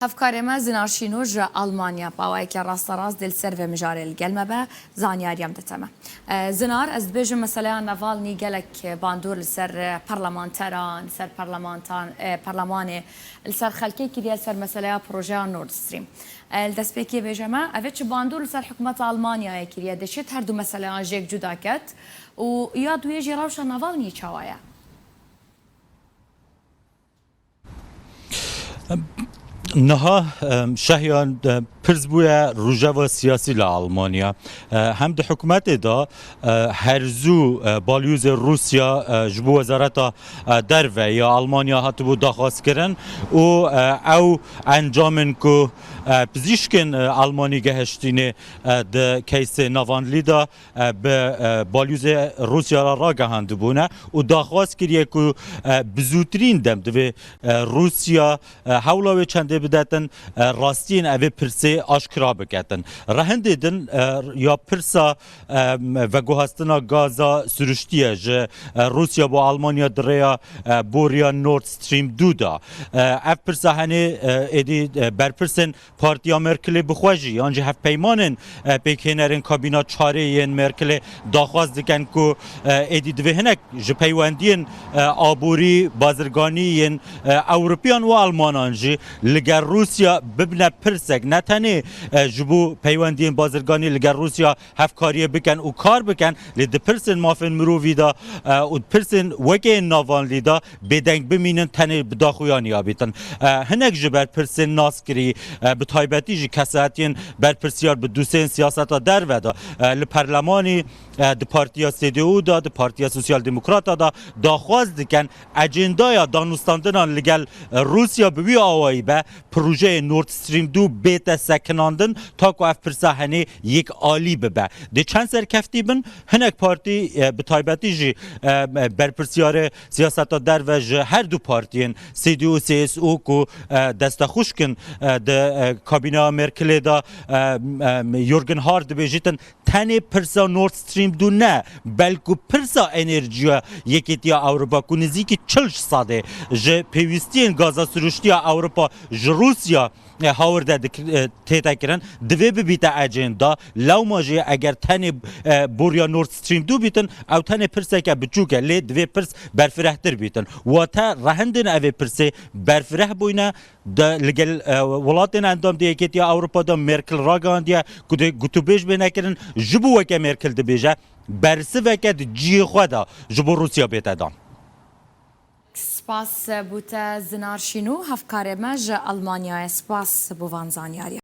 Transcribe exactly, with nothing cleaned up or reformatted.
Hevkarê me Zinar Şîno ji Almanya bi awayeke rasterast dê li ser vê mijarê li gel me be, zanyariyan dide me. E, Zinar, ez dibêjim meseleya Navalny gelek bandor li ser, e, parlamenteran, li ser parlamentan, e, perlemanê, li ser xelkê kiriye, li ser meseleya projeya Nord Stream. E, li destpêkê bêje me, ev ê çi bandor li ser hikûmeta Almanyayê kiriye, dê çêt her du meseleyan ji yek cuda ket û ya duyê jî rewşa Navalnyî çawa ye? Niha, em, Şehyan, e, pirs bûye rojeva siyasî li Almanya. E, hem di hikûmetê de, e, her zû, e, balyozê Rûsya, e, ji bo Wezareta, e, Derve ya Almanya hatibû daxwazkirin û, e, ew encamên ku, e, pizîşkên, e, Almanî gehiştînê, e, di keysê Navalny de, e, bi, e, balyozê Rûsya re ragihandibûne û daxwaz kiriye ku, e, bi zûtirîn dem divê, e, Rûsya, e, hewla wê çendê bidetin, e, rastiyên evê pirsê aşkira biketin. Rehindê din, e, ya pirsa, e, veguhastina gaza siruştiye ji, e, Rûsya bo Almanya di rêya, e, boriya Nord Stream du de. E, ev pirsa henê, e, êdî, e, berpirsên Partiya Merkelê bi xwe jî, yan jî hevpeymanên, e, pêkhênerên kabîna çarê yên Merkelê daxwaz dikin ku, e, êdî divê hinek ji peywendiyên, e, aborî, bazirganî yên, e, Ewropiyan û Almanan jî li gel Rûsya bibine pirsek, ne tenê, e, ji bo peywendiyên bazirganî li gel Rûsya hevkariyê bikin û kar bikin, lê di pirsên mafên mirovî de, e, û di pirsên weke yên Navalny de bêdeng bimînin, tenê bi daxuyaniya bîtin. E, hinek ji berpirsên naskirî, e, bi taybetî jî kesayetiyên berpirsiyar bi dûseyên siyaseta derve de, e, li perlemanî, e, di Partiya C D U de, di Partiya Sosyal Demokrata de daxwaz dikin, ecêndaya danûstandinan li gel, e, Rûsya bi wî awayî be, projeyê Nord Stream du bête sekinandin, ta ku ev pirsa henê yek alî bibe. Dê çend serkeftî bin, hinek partî, e, bi taybetî jî, e, berpirsiyarê siyaseta derve ji her du partiyên C D U, C S U ku, e, destexwişk in, e, di, e, kabîneya Merkelê de, e, e, Jürgen Hart dibêjitin, tenê pirsa Nord Stream du ne, belku pirsa enerjiya Yekêtiya Ewropa ku nizîkî çil ji sedê ji pêwîstiyên gaza siruştiya Ewropa ji Rûsya, e, hawirde dikir-, e, tête kirin, divê bibîte ecênda. Lewma jî eger tenê, e, boriya Nord Stream du bîtin, ew tenê pirseke biçûk e, lê divê pirs berfirehtir bîtin. Wate rehindên evê pirsê berfireh bûyne, de, li gel, e, welatên endam di Yekêtiya Ewropa de Merkel ragihandiye ku dê gotûbêj bê nekirin, ji bo weke Merkel dibêje, bersiveke di cihê xwe de ji bo Rûsya bête dan. Spas bo te Zinar Şînû, hevkarê me ji Almanyayê. Spas bo van zanyariyê.